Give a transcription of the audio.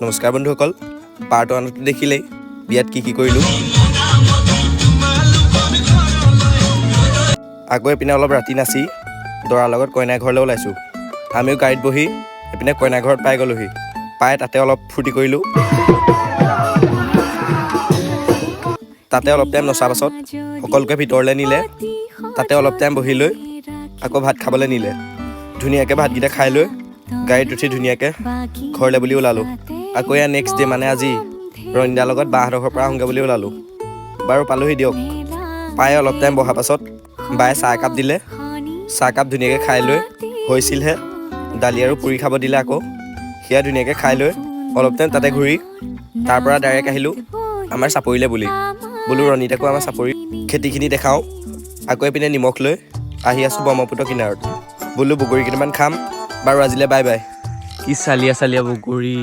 নমস্কাৰ বন্ধুসকল, পাৰ্ট ওৱানতো দেখিলেই বিয়াত কি কি কৰিলোঁ। আকৌ এইপিনে অলপ ৰাতি নাচি দৰাৰ লগত কইনা ঘৰলৈ ওলাইছোঁ। আমিও গাড়ীত বহি এইপিনে কইনা ঘৰত পাই গ'লোহি। পাই তাতে অলপ ফূৰ্তি কৰিলোঁ। তাতে অলপ টাইম নচা পাছত সকলোকে ভিতৰলৈ নিলে। তাতে অলপ টাইম বহি লৈ আকৌ ভাত খাবলৈ নিলে। ধুনীয়াকৈ ভাতকেইটা খাই লৈ গাড়ীত উঠি ধুনীয়াকৈ ঘৰলৈ বুলি ওলালোঁ। আকৌ ইয়াৰ নেক্সট ডে মানে আজি ৰঞ্জিতাৰ লগত বাহঁতৰ ঘৰৰ পৰা আহোঁগৈ বুলি ওলালোঁ। বাৰু পালোহি দিয়ক। পাই অলপ টাইম বহাৰ পাছত বায়ে চাহ একাপ দিলে। চাহকাপ ধুনীয়াকৈ খাই লৈ হৈছিলহে, দালি আৰু পুৰি খাব দিলে। আকৌ সেয়া ধুনীয়াকৈ খাই লৈ অলপ টাইম তাতে ঘূৰি তাৰ পৰা ডাইৰেক্ট আহিলোঁ আমাৰ চাপৰিলৈ বুলি। বোলো ৰণিতাকো আমাৰ চাপৰি খেতিখিনি দেখাওঁ। আকৌ এইপিনে নিমখ লৈ আহি আছোঁ ব্ৰহ্মপুত্ৰ কিনাৰত। বোলো বগৰী কেইটামান খাম। বাৰু আজিলৈ বাই বাই। কি চালিয়া চালিয়া বগৰী।